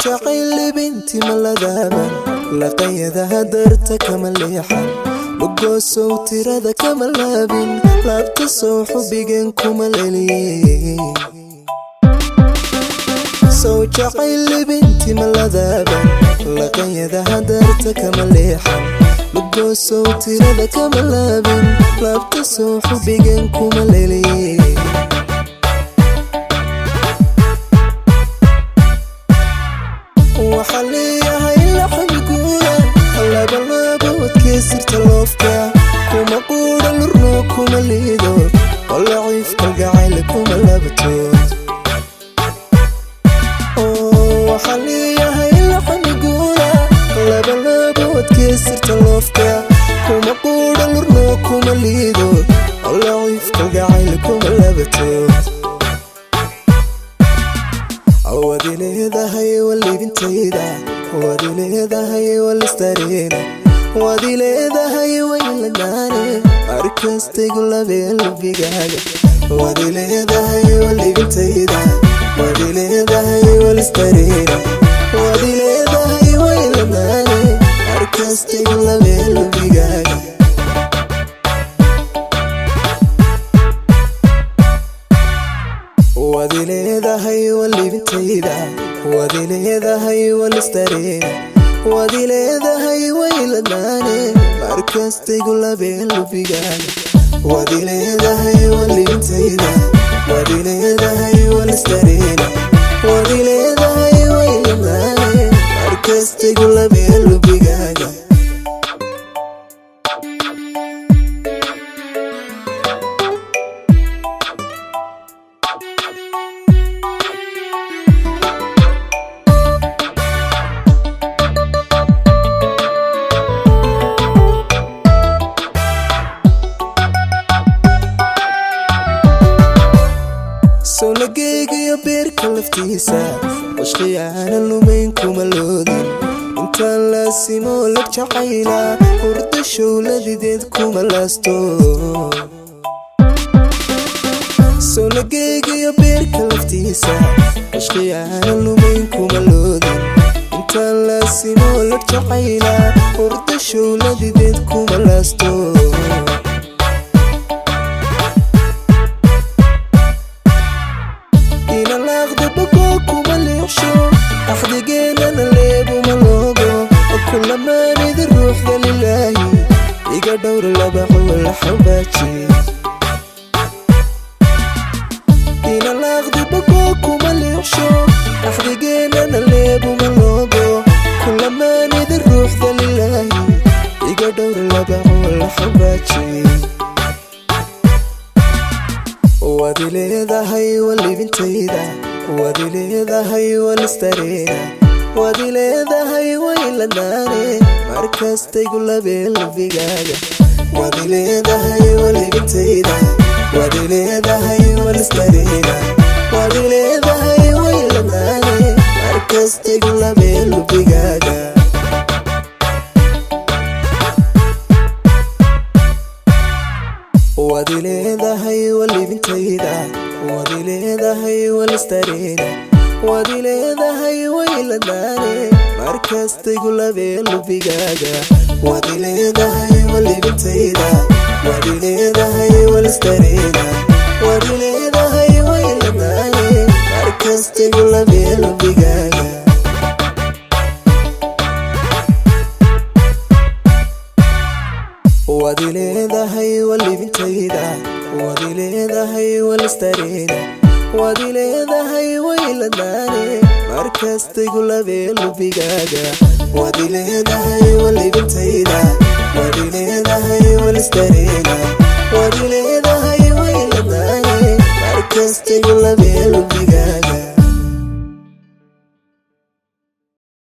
Jacayl libinti ma ladaaban, laqanyadaha darta kama leexan, lugoosow tirada kama laabin, laabta sow xubbigan kuma leliye. Sow jacayl libinti ma ladaaban, laqanyadaha darta kama leexan, lugoosow tirada kama laabin, laabta sow xubbigan kuma leliye. Waxaa leeyahay laxmi guura labalabo, wadkeysirta loofka kuma quudha, lurno kuma liido, oo laciif kalgacayl kuma labato. Waxaa leeyahay laxmi guura labalabo, wadkeysirta loofka kuma quudha, lurno kuma liido, oo laciif kalgacayl kuma labato. Waad leedahay walibintayda, waad leedahay walistareena, waad leedahay waylanaane, markastaygu labee lubigaaga. Waad leedahay walibintayda, waad leedahay walistareena, waad leedahay waylanaane, markastaygu labee lubigaaga. Waad leedahay walibintayda, waad leedahay walistareena, waad leedahay waylanaane, markastaygu labee lubigaaga. Waad leedahay walibintayda, waad leedahay walistareena, waad leedahay waylanaane, markastaygu labee lubigaaga. Sowlageygayo beerka laftiisa cishqi aanan lumayn kuma loodin, intaan laasimo lab jacayla hurda showladideed kuma laasto. Sowlageygayo beerka laftiisa cishqi aanan lumayn kuma loodin, intaan laasimo lab jacayla hurda showladideed kuma laasto. Inalaaqda bogo kuma leexsho, axdigeenana leebuma loogo, kulamaanida ruuxda lilaahi iga dhowr laba cowal xabaaji. Inalaaqda bogo kuma leexsho, axdigeenana leebuma loogo, kulamaanida ruuxda lilaahi iga dhowr laba cowal xabaaji. Waad leedahay walibintayda, waad leedahay walistareena, waad leedahay waylanaane, markastaygu labee lubigaaga. Waad leedahay walibintayda, waad leedahay walistareena, waad leedahay waylanaane, markastaygu labee lubigaaga. Waad leedahay walibintayda, waad leedahay walistareena, waad leedahay waylanaane, markastaygu labee lubigaaga. Waad leedahay walibintayda, waad leedahay walistareena, waad leedahay waylanaane, markastaygu labee lubigaaga. Waad leedahay walibintayda, waad leedahay walistareena, waad leedahay waylanaane, markastaygu labee lubigaaga. Waad leedahay.